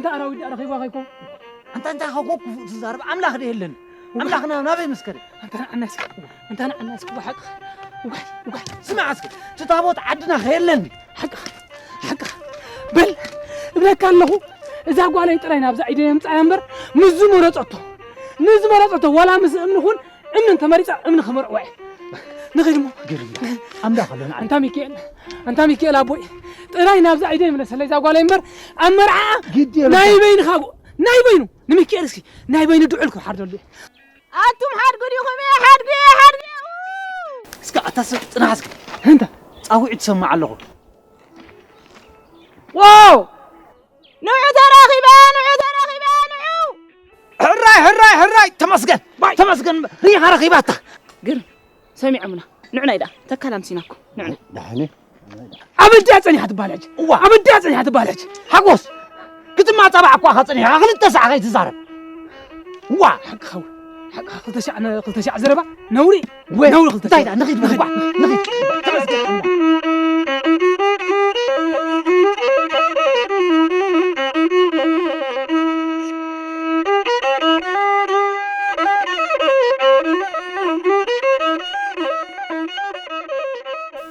እታ ኣራዊት ደኣ ረኺባ ከይኮን? ኣንታ እንታይ ከኮ ክፉእ ትዛረብ? ኣምላኽ ዶ የለን? ኣምላኽና ናበይ ምስ ከደ? ኣንታ ንዓና እስኪ፣ ኣንታ ንዓና እስኪ፣ ዋይ ሓቅኻ። ዋይ፣ ዋይ። ስማዕ እስኪ፣ እቲ ታቦት ዓድና ከየለን ድዩ? ሓቅኻ፣ ሓቅኻ። በል፣ እብለካ ኣለኹ፣ እዛ ጓለይ ጥራይ ናብዛ ኢደይ የምጽኣያ እምበር፣ ምስ ዝመረጸቶ፣ ምስ ዝመረጸቶ፣ ዋላ ምስ እምኒ ኹን፣ እምኒ እንተመሪጻ እምኒ ክመርዕዋ እየ። ንኺድ እሞ። ግርም። ኣምላኽ ኣሎ ንዓይ። ኣንታ ሚካኤል፣ ኣንታ ሚካኤል ኣቦይ፣ ጥራይ ናብዛ ኢደይ ምለሰለይ እዛ ጓለይ እምበር፣ ኣብ መርዓኣ ግድ የብልካ። ናይ በይንኻ፣ ናይ በይኑ፣ ንሚካኤል እስኪ ናይ በይኑ ድዑል ክሓርደሉ እየ። ኣቱም ሓድጉ ዲኹም እየ፣ ሓድጉ እየ፣ ሓድጉ እየ። እስከ ኣታ ሰብ ጽናሕ እስከ። እንታ? ጻውዒት ትሰምዕ ኣለኹ። ዋው! ንዑ ተራኺበ፣ ንዑ ተራኺበ፣ ንዑ! ሕራይ፣ ሕራይ፣ ሕራይ! ተመስገን! ባይ! ተመስገን! ሪኢኻ ረኺባታ! ግን ሰሚዖምና። ንዑ ናይ ደኣ ተካል ኣምሲና እኮ። ንዑ ናይ። ደሓነ። ኣብ ኣዲኣ ጸኒሓ ትበሃል ሕጂ። እዋ። ኣብ ኣዲኣ ጸኒሓ ትበሃል ሕጂ። ሓጎስ! ክትማጻባዕ እኳ ኢኻ ጸኒሕካ፣ ክልተ ሳዕ ከይትዛረብ። እዋ! ሓቅኻ እውን። ሓቅኻ፣ ክልተ ሻዕ ነ-፣ ክልተ ሻዕ ዘረባ ነውሪ። ወይ፣ ነውሪ ክልተ እንታይ ሻዕ። ደኣ፣ ንኺድ፣ ንኺድ፣ ንኺድ። ተመስገን ኣምላኽ።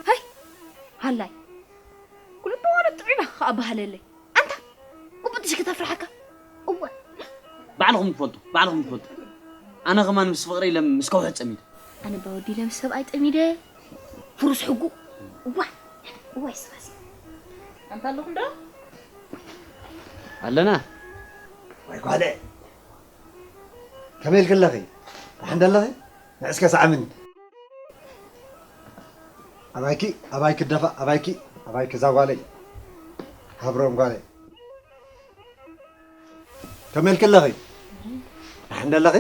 ሃይ፣ ሃላይ። ኩሉ እዋን ጥዑይ ኢኻ ከኣ ባህለለይ። ኣንታ፣ ጉብጥሽ ከተፍርሓካ። እወ። ባዕልኹም ትፈልጡ፣ ባዕልኹም ትፈልጡ። ኣነ ከማን ምስ ፍቕሪ ኢለ ምስ ከውሒ ጸሚደ። ኣነ እባ ወዲ ኢለ ምስ ሰብኣይ ጠሚደ። ፍሩስ ሕጉ። እዋ። እዋ ይስኻሲ። ኣንታ ኣለኹም ዶ? ኣለና። ወይ ጓለ። ከመይ ኢልኪ ኣለኺ? ደሓን ዶ ኣለኺ? ንዕስከ ሰዓምኒ። ኣባይኪ፣ ኣባይኪ ደፋ፣ ኣባይኪ፣ ኣባይኪ እዛ ጓለይ። ሃብሮም ጓለይ። ከመይ ኢልኪ ኣለኺ? ደሓን ዶ ኣለኺ?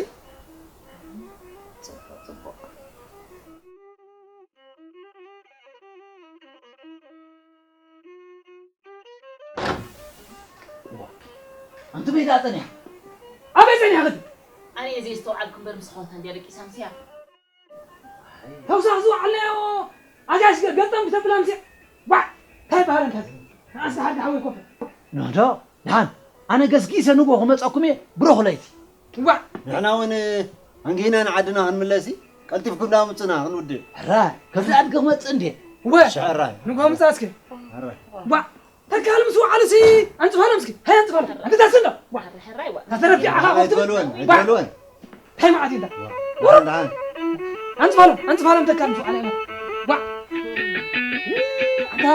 ኣንቲ በይ ደኣ ጸኒሓ? ኣበይ ጸኒሓ ክትብል? ኣነ እየ ዘየስተውዓልኩ እምበር ምስ ኣሕዋታ እንድያ ደቂሳ ኣምስያ። ተውሳኽ ዝወዓልናዮ ኣጋይሽ ገ-፣ ገጠም ክተብል ኣምስያ። ዋዕ! እንታይ በሃል እንታይ? ንኣስ ደሓር ደሓወይ ኮፈ። ኖዶ፣ ደሓን። ኣነ ገስጊሰ ንግሆ ክመጸኩም እየ፣ ብሩኽ ለይቲ። ዋዕ! ንሕና እውን ኣንጊህና ንዓድና ክንምለስ እዩ። ቀልጢፍኩም ደኣ ምጹና ክንውድእ። ሕራይ፣ ከምዚ ኣድገ ክመጽእ እንድየ። ወ-፣ ሕራይ። ንግሆ ምጻ እስኪ። ሕራይ። ዋዕ! ተካል ምስ ወዓሉሲ ኣንጽፋሎም እስኪ። ሃይ ኣንጽፋሎም። ኣንተ ታስንዶ? ዋ። ሕራይ፣ ሕራይ፣ ዋ። ታተረፊ ዓኻ ኮፍቲ። ኣይትበልወን፣ ዋ። ኣይትበልወን። እንታይ መዓት ኢልካ? ደሓን፣ ደሓን። ኣንጽፋሎም፣ ኣንጽፋሎም ተካል ምስ ወዓለ። ዋ። ኣታ።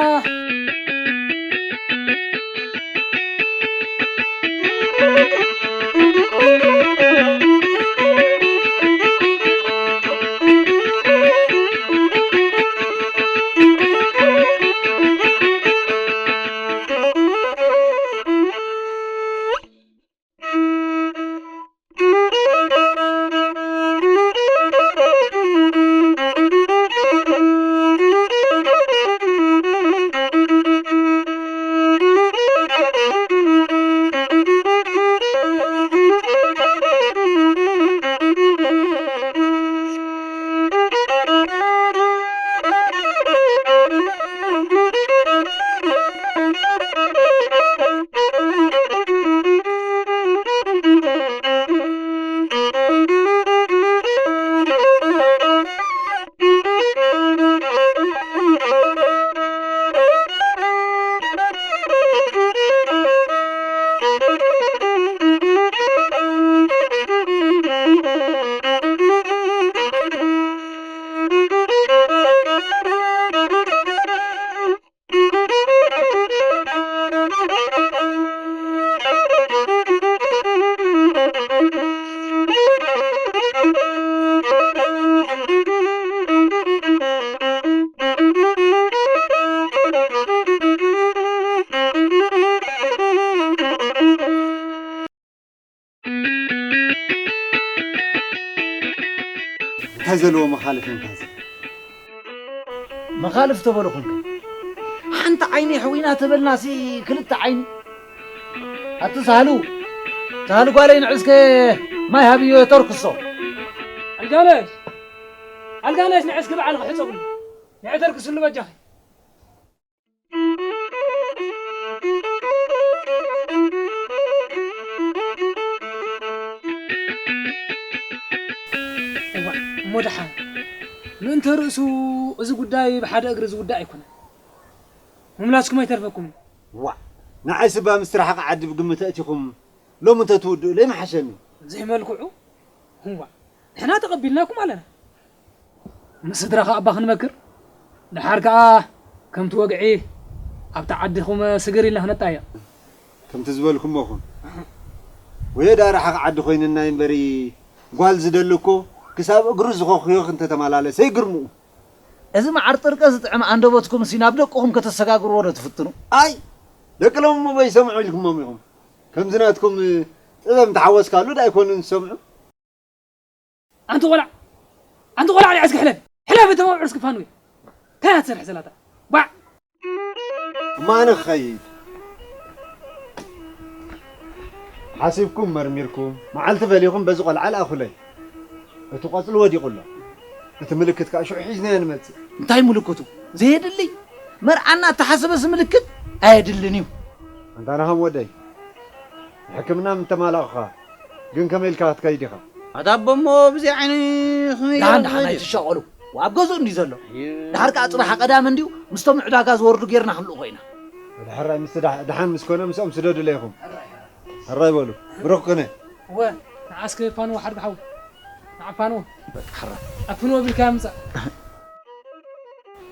እንታይ ዘለዎ መኻልፍ እንካዚ? መኻልፍ ተበልኹም ከ? ሓንቲ ዓይኒ ሕዊና ተበልናሲ ክልተ ዓይኒ። ኣቲ ሳህሉ፣ ሳህሉ ጓለይ ንዕስከ ማይ ሃብዮ ተርክሶ። ኣልጋነሽ፣ ኣልጋነሽ ንዕስኪ በዓልኺ ሕጸብሉ። ንዕ ተርክስሉ በጃኺ። እሞ ደሓን ምእንተ ርእሱ እዚ ጉዳይ ብሓደ እግሪ ዝውዳእ ኣይኮነን። ምምላስኩም ኣይተርፈኩም እዩ። ዋ፣ ንዓይ ስባ ምስ ትራሓቕ ዓዲ ብግምት ኣእቲኹም ሎሚ እንተትውድእለይ ምሓሸኒ። ዘይመልክዑ? እዋ፣ ንሕና ተቐቢልናኩም ኣለና። ምስ ስድራኻ እባ ክንመክር፣ ደሓር ከኣ ከምቲ ወግዒ ኣብቲ ዓድኹም ስግር ኢልና ክነጣየቕ። ከምቲ ዝበልኩሞ ኹን። ወየ ዳ ረሓቕ ዓዲ ኮይንና እምበሪ፣ ጓል ዝደሊ እኮ ክሳብ እግሩ ዝኸኽዮ እንተተመላለሰ ይግርምኡ። እዚ መዓር ጥርቀ ዝጥዕም ኣንደበትኩምሲ ናብ ደቅኹም ከተሰጋግርዎ ዶ ትፍትኑ? ኣይ፣ ደቂ ሎሚ እሞ በይሰምዑ ኢልኩሞም ኢኹም። ከምዚ ናትኩም ጥበብ እንተሓወስካሉ ዳ ኣይኮኑን ዝሰምዑ? ኣንቲ ቆልዓ፣ ኣንቲ ቆልዓ፣ ንዕስኪ ሕለፊ፣ ሕለፊ፣ እቶም ኣብ ዕርስኪ ፋንዊ። እንታይ እያ ትሰርሒ ዘላታ? ባዕ! እሞ ኣነ ክኸይድ። ሓሲብኩም መርሚርኩም፣ መዓልቲ ፈሊኹም በዚ ቆልዓ ልኣኹለይ። እቲ ቆጽሊ ወዲቑ ኣሎ። እቲ ምልክት ከኣ ሽዑ ሒዝናዮ ንመጽእ። እንታይ ምልክቱ? ዘየድሊ። መርዓና እተሓሰበስ ምልክት ኣየድልን እዩ። ኣንታ ናሆም ወደይ፣ ሕክምና ምተማላእኹኻ፣ ግን ከመይ ኢልካ ክትከይድ ኢኻ? ኣታ ኣቦ እሞ ብዘይ ዓይኒ ከመይ ደሓን ገይሩ ደሓን ክኸይድ? ኣይትሻቐሉ። ኣብ ገዝኡ እንድዩ ዘሎ። ኣየ። ደሓር ከኣ ጽባሕ ቀዳም እንድዩ ምስቶም ዕዳጋ ዝወርዱ ጌርና ክንልእኾ ኢና። ሕራይ ምስ ደሓ-፣ ደሓን ምስ ኮነ ምስኦም ስደዱለይ ኢኹም። ሕራይ በሉ። ብሩኽ ቅነ። እወ፣ ንዓስከ ፋንዎ ሓድጊ ሓው። ንዓ ፋንዎ። በቃ ሕራይ። ኣፍንዎ ቢልካ ምጻእ።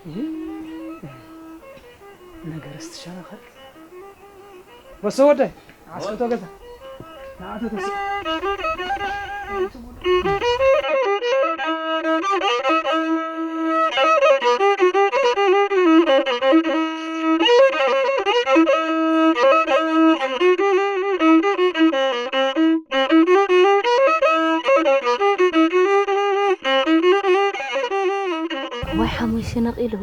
እህ፣ ነገር እስትሸናኸል። ወሶ ወደይ፣ ንዓስከ እቶ ገዛ። ንዓ እቶ ተስእ። ዋይ ሓሙሽተ ነቒሉ።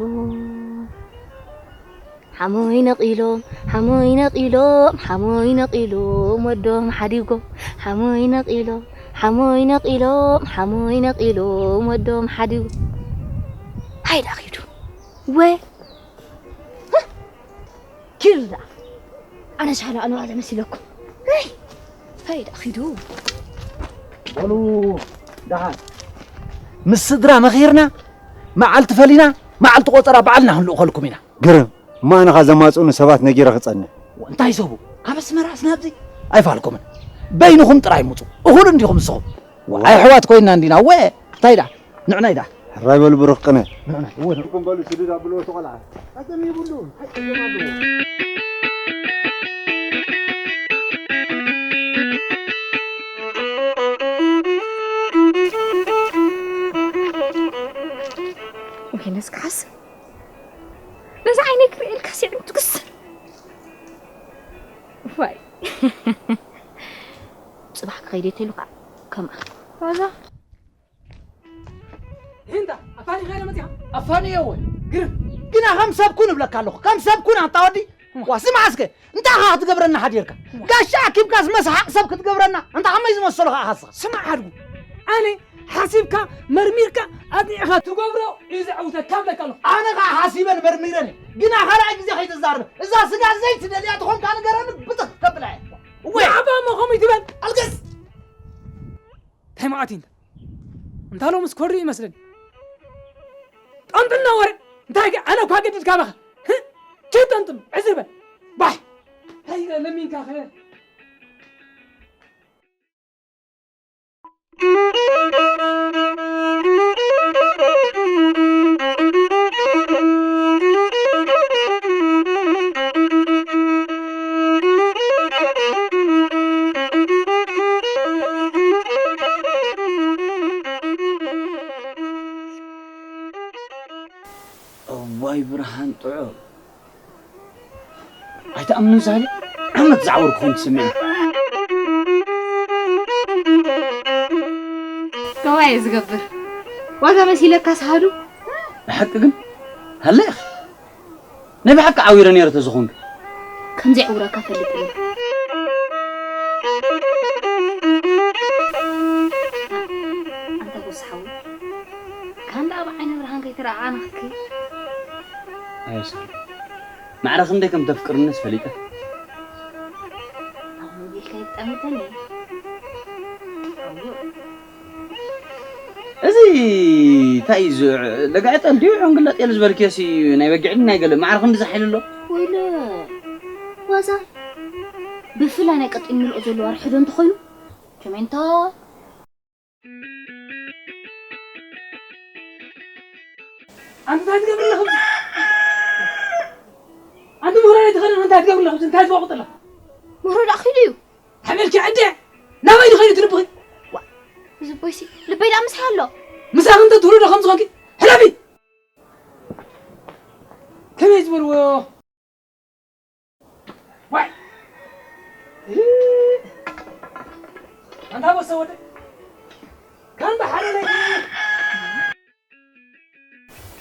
ሓሞይ ነቒሎም፣ ሓሞይ ነቒሎም፣ ሓሞይ ነቒሎም ወዶም ሓዲጎም። ሓሞይ ነቒሎም፣ ሓሞይ ነቒሎም፣ ሓሞይ ነቒሎም ወዶም ሓዲጎም። ሃይዳ ኺዱ። ወ-፣ ህ! ኪዱ ደኣ። ኣነ ሻላ ኣነዋ ዘመሲለኩም። ሄይ! ሃይዳ ኺዱ። በሉ ደሓን። ምስ ስድራ መኺርና፣ መዓልቲ ፈሊና፣ መዓልቲ ቆጸራ ባዕልና ክንልእኸልኩም ኢና። ግርም፣ እሞ ኣነ ኸኣ ዘማጽኡኒ ሰባት ነጊረ ክጸንሕ። እንታይ ሰቡ? ካብ ኣስመራስ ናብዚ? ኣይፋልኩምን። በይንኹም ጥራይ ምጹ። እኹል እንዲኹም ንስኹም። ኣሕዋት ኮይንና እንዲና። ወ-፣ እንታይ ደኣ? ንዕናይ ደኣ። ሕራይ በሉ ብሩኽ ቅነ። ንዕናይ። እወ፣ ንዕኩም በሉ ስድድ ኣብልዎ እቲ ቆልዓ። ጸገም የብሉን። እንታይ ጸገም ኣለዎ? ወይነስ ክሓስብ። ነዚ ዓይነይ ክርእየልካ ስዒሩ ትግስር። ዋይ። ጽባሕ ክኸይድ እየ ተይሉ ከዓ ከምኣ። ዋዛ። ሂንታ፣ ኣፋኒ ኸይደ መጺኣ? ኣፋኒ እየ ወይ? ግርም። ግና ከም ሰብ ኩን እብለካ ኣለኹ። ከም ሰብ ኩን ኣንታ ወዲ። ዋ፣ ስማዕ እስከ። እንታይ ኢኻ ክትገብረና ሓዲርካ? ጋሻ ኣኪብካስ መስሓቕ ሰብ ክትገብረና? ኣንታ ከመይ ዝመሰሉ ኸኣ ኻስኻ? ስማዕ ሓድጉ። ኣነ ሓሲብካ፣ መርሚርካ፣ ኣጽኒዕካ ትገብሮ እዩ ዘዕውተካ እብለካ ኣለኹ። ኣነ ኸኣ ሓሲበን መርሚረን እየ። ግና ካልኣይ ግዜ ከይትዛረብ። እዛ ስጋ ዘይትደልያ ተኾንካ ንገረኒ፣ ብትኽ ከብላ እየ። እወ። ንዓባ እሞ ከምኡ ይትበል። ኣልግስ። እንታይ መዓት እዩ እንተ? እንታ ሎምስ ኮሪ ይመስለኒ። ጠንጥና ወረ። እንታይ ከ ኣነ እኳ ገድድካ በኻ። ህ? ኪድ ጠንጥን። ዕዝር በል። ባይ። እንታይ ለሚንካ ከ? እዋይ ብርሃን ጥዑም። ኣይትኣምኑን ሳህለ? ዓመት ዝዓወርኩ ኾን ትስምዒ። ከማይ እየ ዝገብር። ዋዛ መሲለካ ሳህሉ? ብሓቂ ግን ሃለ ኢኺ። ናይ ብሓቂ ዓዊረ ነይረ ተዝኾንኪ። ከም ዘዕውረካ ፈልጥ እየ። ኣንታ ጎሳ ሓወይ፣ ካንዳ ኣብ ዓይነ ብርሃን ከይትረኣዓና ክትከይድ። ኣየ ሳህለ፣ ማዕረ ክንደይ ከም ተፍቅርንስ ፈሊጠ። ኣሁን ቢልካ ይጠምተኒ። ኣዎ። እዚ እንታይ እዩ? ለጋዕጠ እንዲሁ ዕንግለጥ የሉ ዝበልክዮሲ ናይ በጊዕ ናይ ገለ ማዕረ ክንዲ ዝሓይሉ ኣሎ። ወይለ ዋዛ ብፍላይ ናይ ቀጢን ምልኦ ዘለዎ ኣርሕዶ እንተኾይኑ ከመንታ ኣንተ እንታይ ትገብር ኣለኹ? ኣንተ ምህሮ ናይ ትኸደን እንታይ ትገብር ኣለኹ? እንታይ ትወቕጥ ኣለኹ? ምህሮ ዳኣ ኺዱ እዩ። ሓመልኪ ዓደ ናበይ ንኸይዱ ትልብኺ? እዚ ቦይሲ ልበይ ዳኣ ምሳይ ኣሎ። ምሳኺ እንተ ትብሉ ዶ ከም ዝኾንኪ? ሕለፊ! ከመይ ዝበልዎ? ዋይ! ኣንታ ቦሰ ወደ ከም ብሓደ ናይ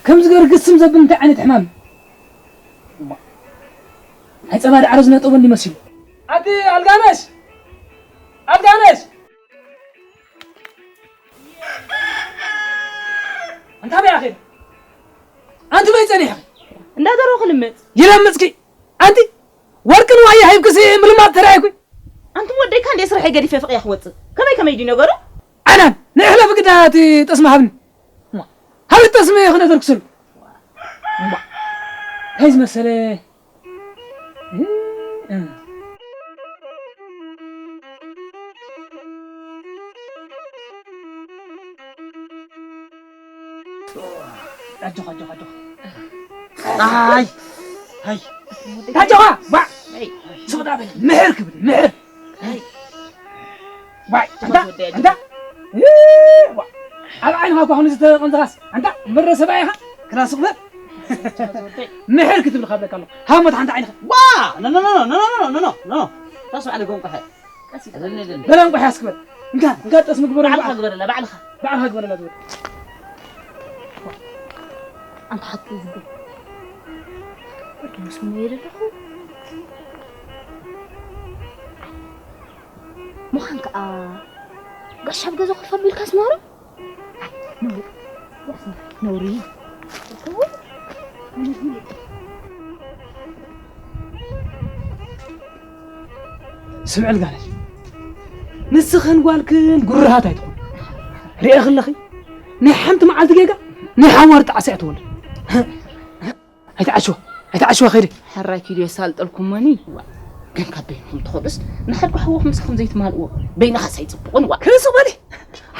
ከምዚ ገርግስም ዘብል እንታይ ዓይነት ሕማም? ናይ ጸባ ዳዕሮ ዝነጠቦ እንዲመስሉ። ኣቲ ኣልጋነሽ! ኣልጋነሽ! ኣንታ በይ ኣኺል? ኣንቲ በይ ጸኒሕኺ? እንዳደረኹ ልምጽ። ይለምጽኪ? ኣንቲ ወርቂ ንዋይ ሃይብክሲ ምልማጽ ተራእይኩ? ኣንቲ ወደይ ካንዴ ስርሐይ ገዲፈ ፍቕያ ክወጽእ። ከመይ ከመይ ድዩ ነገሩ? ኣናን ንእሕለፊ ግዳ እቲ ጠስሚ ሃብኒ። እሞ፣ ሃብ ጠስሚ ክነገር ክስሉ። እሞ፣ እንታይ ዝመሰለ? እ፣ እ። ኣጆኻ፣ ኣጆኻ፣ ኣጆኻ። ኣይ፣ ኣይ። ኣጆኻ፣ ባ። ኣይ። ስቕ ዳ በል፣ ምሕር ክብል፣ ምሕር። ኣይ። ዋይ፣ ኣንታ፣ ኣንታ። እ፣ ዋ። ኣብ ዓይንኻ እኳ ክንዚ ተቐንዝኻስ፣ ኣንታ፣ እምበር ሰብኣይ ኢኻ? ክላ ስቕ በል። ምሕር ክትብል ካብ ለካ ኣሎ። ሃሞት ሓንቲ ዓይንኻ። ዋ! ኖ፣ ኖ፣ ኖ። ታስ ባዕለ ጎንቋሐ። ቀስ ኢልካ። በለ እንቋሕ ያስክበል። እንካ፣ እንካ ጠስ ምግበረ ባዕልኻ እንቋሕ። ግበረላ፣ ባዕልኻ። ባዕልኻ ግበረላ ትብል። ኣንታ ሓቂ ዝብል። ቅድም ስሙ የደለኹ። ምዃን ከኣ ጋሻ ኣብ ገዛ ኮፍ ኣቢልካስ ነውሪ? ኣይ፣ ነውሪ። ነውሪ። ስምዒ ልጋነሽ፣ ንስኽን ጓልክን ግሩሃት ኣይትኹን። ርኤኺ ኣለኺ፣ ናይ ሓንቲ መዓልቲ ጌጋ ናይ ሓዋር ጣዕሳ እያ ትወልድ። ኣይትዓሽዋ፣ ኣይትዓሽዋ፣ ኸይደ። ሕራይ ኪዱ የሳልጠልኩሞኒ። ዋ፣ ግን ካብ በይንኹም ትኸዱስ፣ ንሓድጉ ሓወኹም ምሳኹም ዘይትማልእዎ፣ በይንኻስ ኣይጽቡቕን። ዋ። ክንሱ በሊ፣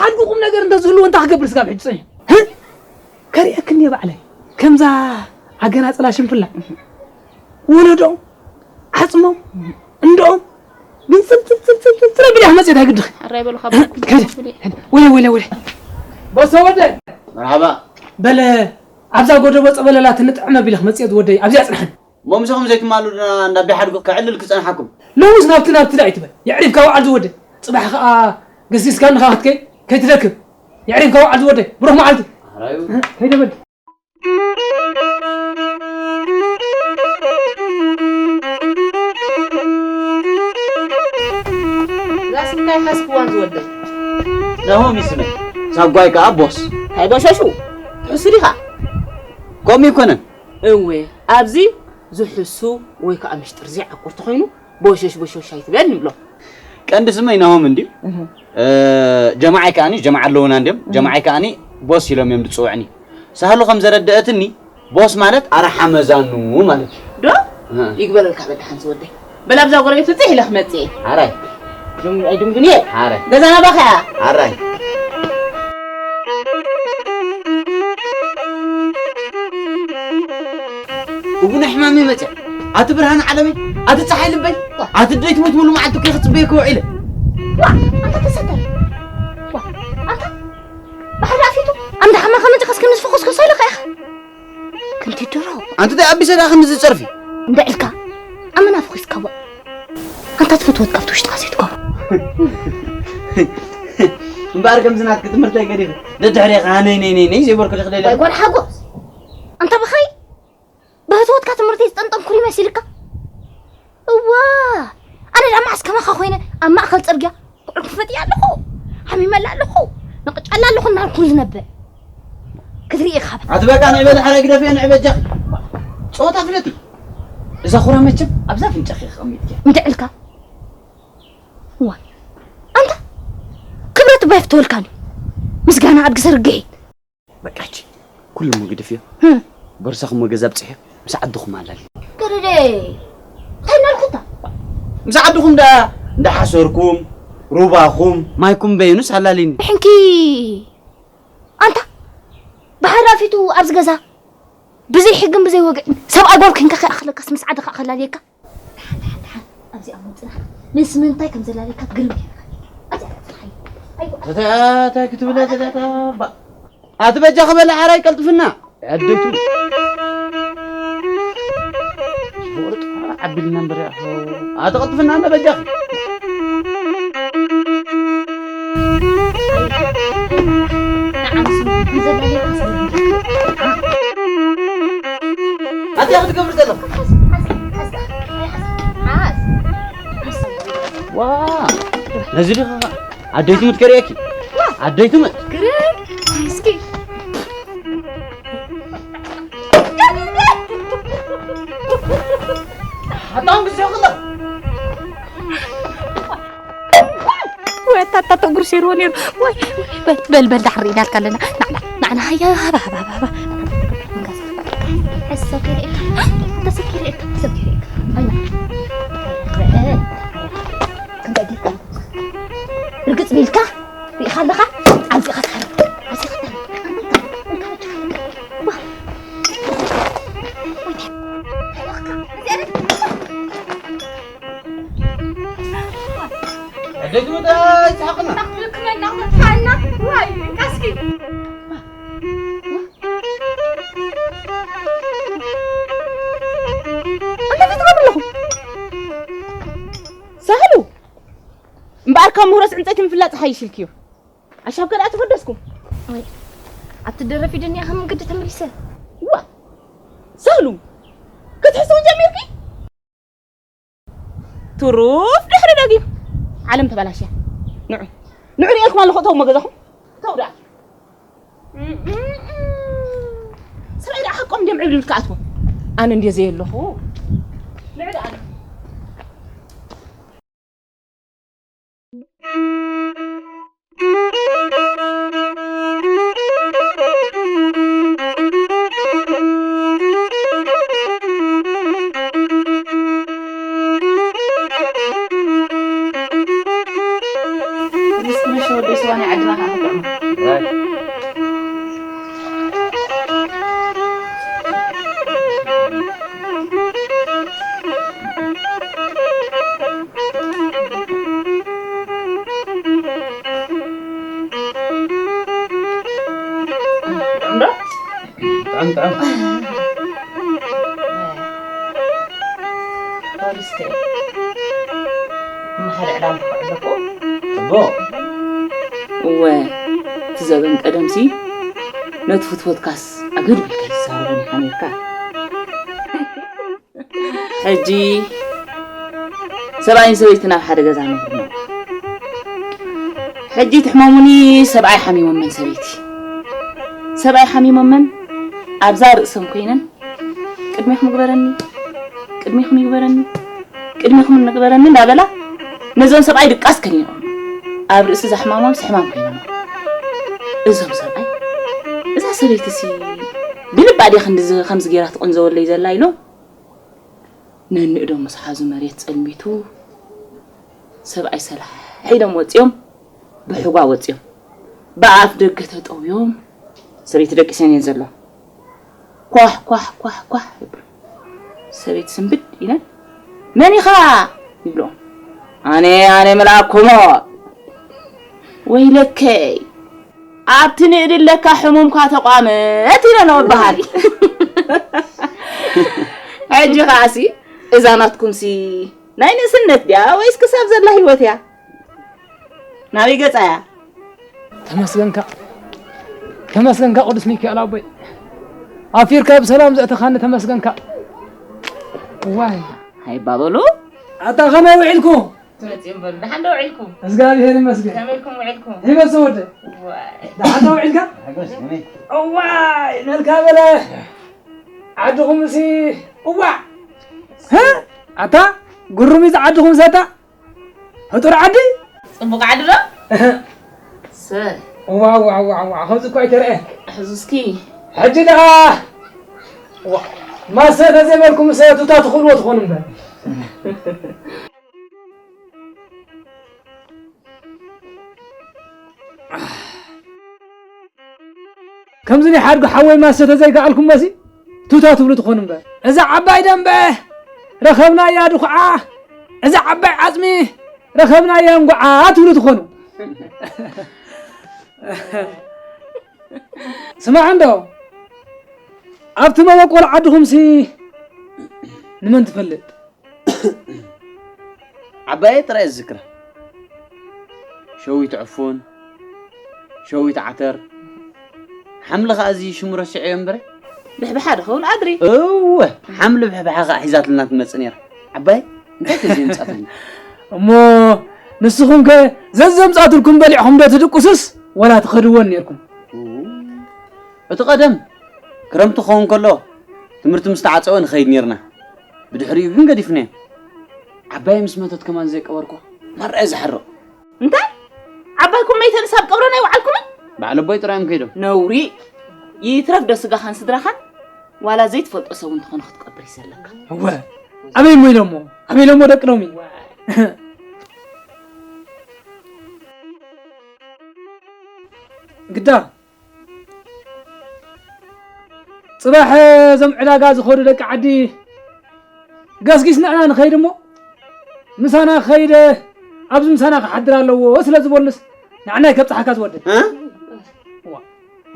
ሓድጉ ቁም ነገር እንተዝህልዎ እንታይ ክገብር ስጋብ ሕጂ ጸኒሑ? ህ? ከርእየክን እየ ባዕለይ። ከምዛ ዓገና ጽላ ሽንፍላ። ወለዶም፣ ዓጽሞም፣ እንደኦም፣ ግን ጽል፣ ጽል፣ ጽል፣ ጽል፣ ጽል፣ ጽል ኣቢላ መጽየት ኣይግድኽ። ሕራይ በሉ ካብ ከይደ፣ ከይደ። ወለ፣ ወለ፣ ወለ። በሰ ወደ። መርሓባ። በለ፣ ኣብዛ ጎደቦ ጸበለላ ትንጥዕም ኣቢልኽ መጽየት ወደይ፣ ኣብዚኣ ጽንሐን። እሞ ምሳኹም ዘይትማሉ ድና እንዳ ኣቢ ሓድጉ ከዕልል ክጸንሓኩም። ሎምስ ናብቲ ናብቲ ዳኣ ኣይትበል። የዕሪፍካ ውዓል ዝወደ። ጽባሕ ኸኣ ገሲስካ ንኻ ክትከይ ከይትደክም። የዕሪፍካ ውዓል ዝወደ። ብሩኽ መዓልቲ። ኣራዩ። ከይደ በል። እዛ ስምካ ይሓስብዋን ዝወደ። ናሆም ይስመ። ሳጓይ ከኣ ቦስ። እንታይ ቦሸሹ? ትሕሱ ዲኻ? ከምኡ ይኮነን። እወ፣ ኣብዚ ዝሕሱ ወይ ከኣ ምሽጥር ዘይዓቁር ተኾይኑ፣ ቦሸሽ ቦሸሽ ኣይትበል ንብሎ። ቀንዲ ስመይ ናሆም እንድዩ። እህ። እ፣ ጀማዓይ ከኣኒ፣ ጀማዓ ኣለዉና እንድዮም። እህ። ጀማዓይ ከኣኒ ቦስ ኢሎም እዮም ዝጽውዕኒ። ሳህሉ ከም ዘረደአትኒ፣ ቦስ ማለት ኣርሓ መዛኑ ማለት እዩ። ዶ? እህ። ይግበረልካ በል ደሓን ዝወደይ። በል ኣብዛ ጎረቤት ብጽሕ ኢለ ክመጽእ እየ። ሓራይ። ድም-፣ ኣይድንጉን እየ። ሓራይ። ገዛና ባኸያ። ሓራይ። እቡነ ሕማመይ መጽእ። ኣቲ ብርሃን ዓለመይ፣ ኣቲ ጸሓይ ልበይ፣ ኣቲ ደይ ትሞት ሙሉ መዓልቲ እኮ ክጽበየኪ ውዒለ። ዋ፣ ኣንታ ተሰተር። ዋ፣ ኣንታ ብሓደ ኣፊቱ ኣምዳ ሓማኻ መጺኻስ ከም ዝፈኾስኮ ሰለኻ ኢኻ። ከምቲ ድሮ። ኣንቲ እንታይ ኣቢሰ ደኣ ክንዲ ዝጸርፊ? እንድዕልካ፣ ኣመና ፈኺስካዎ። ኣንታ ትፈትወት ካብቲ ውሽጥኻ ዘይትገብሮ። እምበኣር ከምዚ ናትኪ ትምህርተይ ገዲፈ፣ ደድሕሬኻ ነይ፣ ነይ፣ ነይ፣ ነይ ዘይበልኩ ድኽደለ። ወይ ጓል ሓጎስ። ኣንታ ብኸይ፣ ብህትወትካ ትምህርተይ ዝጠንጠንኩ ይመሲልካ? እዋ፣ ኣነ ደኣ መዓስ ከማኻ ኮይነ ኣብ ማእከል ጽርግያ ኩዕል ክፈጥያ ኣለኹ፣ ሓሚመላ ኣለኹ፣ ነቕጫላ ኣለኹ እናልኩ ዝነብዕ ክትርኢ ኢኻ። ኣቲ በቃ ናይ በሊ ሓራይ ግደፍዮ ንዕ በጃኺ። ጸወታ ፍለጢ። እዛ ኹራ መቸም ኣብዛ ኣፍንጫኺ ከቐሚጥኪ። እንድዕልካ። እዋ፣ ኣንታ ክብረት እባ ይፍተወልካን እዩ። ምስጋና ንኣድጊ ዘርግሒ። በቃ ሕጂ ኩሉ ምግድፍ እዩ። ህም። ቦርሳኹም ገዛ ብጽሑ። ምስ ዓድኹም ኣላሊ። ገረደ፣ እንታይ እናልኩታ? ምስ ዓድኹም እንዳ፣ እንዳሓሰርኩም፣ ሩባኹም፣ ማይኩም በይኑስ ኣላሊኒ። ሕንኪ፣ ኣንታ፣ ብሓራፊቱ ኣብዚ ገዛ ብዘይ ሕግን ብዘይ ወግዕን ሰብኣይ ጓል ኮንካ ከይኣኽለካስ ምስ ዓድኻ ከላልየካ? ደሓን፣ ደሓን፣ ደሓን። ኣብዚኣ እሞ ጽናሕ። ምስ ምንታይ ከም ዘላለካ ግርም ጌርካ። ኣብዚኣ ጽናሕ። ኣይዋ። እታ፣ እንታይ ክትብል እያ እታ፣ እታ፣ ባ-፣ ኣቲ በጃኺ በሊ ሓራይ ቀልጥፍና። ኣደቱ። ቁርጥ ዓቢልና እምበር ያኹ። ኣቲ ቀልጥፍና እንደ በጃኺ። ኣቲ ክትገብር ዘለኹ። ዋ፣ ነዚ ዲኻ ኣደይ ትሙት ከርእየኪ? ኣደይ ትሙት። ግርም፣ እስኪ። ኣታም ብዚኹ። ወይ ኣታ፣ ኣታ፣ እግሩ ሴርዎ ነይሩ። ወይ፣ በል፣ በል፣ በል፣ ዳሕር ርኢና ኣልካ ኣለና። ናዕና፣ ናዕና፣ ሃያ፣ ሃባ፣ ሃባ፣ ሃባ፣ ሃባ። ሰብ ከይርእየካ፣ ሰብ ከይርእየካ፣ ሰብ ከይርእየካ። ኣይ፣ ክንደይ ጌርካ? ርግጽ ቢልካ፣ ርኢኻ ኣለኻ? ኣምጺእኻ ትሓርቅ። ኣምጺእኻ ትሓርቅ። ዋ። ወይ፣ ኣደይ ትሙት ኣይትስሓቕና። ክልክመና፣ ክልክመና። ዋይ፣ እንካ እስኪ። እንታይ ትገብሩ ኣለኹም? ሳህሉ፣ እምበኣር ካብ ምህሮስ ዕንፀይቲ ምፍላጥ ሓይሽ ኢልክዮ። ኣሻብ ከደኣ ተፈደስኩም። ወይ፣ ኣብቲ ደረፊ ድንያ ከም ግዲ ተመሊሰ። ዋ፣ ሳህሉ፣ ክትሕስቡ ጀሚርኪ? ትሩፍ ድሕሪ ደጊም ዓለም ተበላሽያ። ንዑ፣ ንዑ ርኤልኩም ኣለኹ፣ እተው መገዛኹም። እተው ደኣ። ሰብኣይ ደኣ ሓቆም ድዮም ዕብልብል ክኣትዎ? ኣነ እንድየ ዘየለኹ። ንዑ ደኣ። ርዝቂ መሸወደይ ስዋ ናይ ዓድና ከዓ ክጥዕሞ። ጥዑም ዶ? ጥዑም፣ ጥዑም። ፖሊስ ከ ንሓደ ዕላል ክውዕል ኣለዎ። ጽቡቕ። እወ፣ እቲ ዘበን ቀደምሲ ነቲ ፍትወትካስ ኣገድ ኢልካ ይዛረበን ኢኻ ነርካ። ሕጂ ሰብኣይን ሰበይትን ኣብ ሓደ ገዛ ነብሩ ነይሩ። ሕጂ ትሕመሙኒ፣ ሰብኣይ ሓሚሞም መን ሰበይቲ፣ ሰብኣይ ሓሚሞም መን ኣብዛ ርእሶም ኮይነን ቅድሜኹም ግበረኒ፣ ቅድሜኹም ይግበረኒ፣ ቅድሜኹም ንግበረኒ እንዳበላ ነዞም ሰብኣይ ድቃስ ከኒኖም ኣብ ርእሲ ዛሕማሞም ስሕማም ኮይኖም። እዞም ሰብኣይ እዛ ሰበይትሲ ብልባ ድያ ክንድዚ ከምዚ ገይራ ትቕንዘወለይ ዘላ ኢሎም ነንእዶም ምስ ሓዙ መሬት ጸልሚቱ ሰብኣይ ሰላሕ ኢሎም ወጺኦም ብሕጓ ወጺኦም ብኣፍ ደገ ተጠውዮም ሰበይቲ ደቂሰን እየን ዘለዋ። ኳሕ ኳሕ ኳሕ ኳሕ ይብሉ። ሰበይቲ ስንብድ ኢለን መን ኢኻ ይብልኦም። ኣነ ኣነ መልኣኮሞ ወይለከይ ኣብቲ ንእዲ ኣለካ ሕሙምካ ተቋመት ኢለ ነው እበሃል። ሕጂ ከዓሲ እዛ ናትኩምሲ ናይ ንእስነት ድያ ወይስ ክሳብ ዘላ ህይወት እያ? ናበይ ገጻ እያ? ተመስገንካ ተመስገንካ ቅዱስ ሚካኤል ኣቦይ ኣፊርካ ብሰላም ዘእተኻኒ ተመስገንካ። ዋይ ኣይባበሉ ኣታ ከመይ ውዒልኩ? ትመጽኡ እምበሉ። ደሓን ዶ ውዒልኩም? እግዚኣብሔር ይመስገን። ከመይ ኢልኩም ውዒልኩም? ይመስገን ወደ። ዋይ። ደሓን ዶ ውዒልካ? ሓጎስ ከመይ? እዋይ፣ ነልካ በለ። ዓድኹምሲ፣ እዋ። ህ? ኣታ፣ ጉሩም እዩ ዓድኹም ሰታ። ህጡር ዓዲ? ጽቡቕ ዓዲ ዶ? እህ። ሰ፣ ዋው ዋው ዋው ዋው፣ ከምዚ እኮ ኣይተረአ። ሕዙ እስኪ። ሕጂ ደኣ ዋ፣ ማሰ ተዘይበልኩም ሰ ቱታ ትኽእልዎ ትኾኑ እምበር። ከምዚ ናይ ሓድጉ ሓወይ ማሰ ተዘይከኣልኩም መሲ ቱታ ትብሉ ትኾኑ እምበር። እዛ ዓባይ ደንበ ረኸብናያ ድኹዓ፣ እዛ ዓባይ ዓጽሚ ረኸብናያ እንጉዓ ትብሉ ትኾኑ። ስማዕ እንዶ፣ ኣብቲ መበቆል ዓድኹምሲ ንመን ትፈልጥ? ዓባየይ ጥራይ ዝዝክራ። ሸዊት ዕፉን፣ ሸዊት ዓተር፣ ሓምሊ ኸኣ እዚ ሽሙ ረሲዐዮ እምበረ። ብሕብሓ ዶ ኸውን ኣድሪ? እወ፣ ሓምሊ ብሕብሓ ኸኣ ሒዛትልና ትመጽእ ነይራ። ዓባየይ እንታይ ተዘየምጻትልና? እሞ ንስኹም ከ ዘዘምጻትልኩም በሊዕኹም ዶ ትድቁስስ ወላ ትኸድወን ነይርኩም? እው፣ እቲ ቀደም ክረምቲ ክኸውን ከሎ ትምህርቲ ምስ ተዓጸወ ንኸይድ ነይርና። ብድሕሪኡ ግን ገዲፍናዮ። ዓባይ ምስ መተት ከማን ዘይቀበርኳ ማራ እየ ዝሓርቕ። እንታይ? ዓባይኩም መይተንስ ኣብ ቀብረን ኣይወዓልኩምን? በዓል ኣቦይ ጥራይ እዮም ከይዶም። ነውሪ። ይትረፍ ዶ ስጋኻን ስድራኻን? ዋላ ዘይትፈልጦ ሰብ እንተኾነ ክትቀብር እዩ ዘለካ። እወ፣ ኣበይ እሞ ኢሎሞ? ኣበይ ኢሎሞ ደቂ ሎሚ? ግዳ ጽባሕ እዞም ዕዳጋ ዝኸዱ ደቂ ዓዲ ገስጊስ ንዕና ንኸይድ እሞ ምሳና ከይደ ኣብዚ ምሳና ክሓድር ኣለዎ ስለ ዝበሉስ ንዕና ከብጽሓካ ዝወደድ። እ? ዋ፣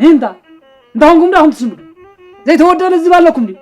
እንታ እንታይ ኾንኩም ዳኹም ትስምዱ? ዘይተወደለ ዝባ ኣለኩም ድዩ?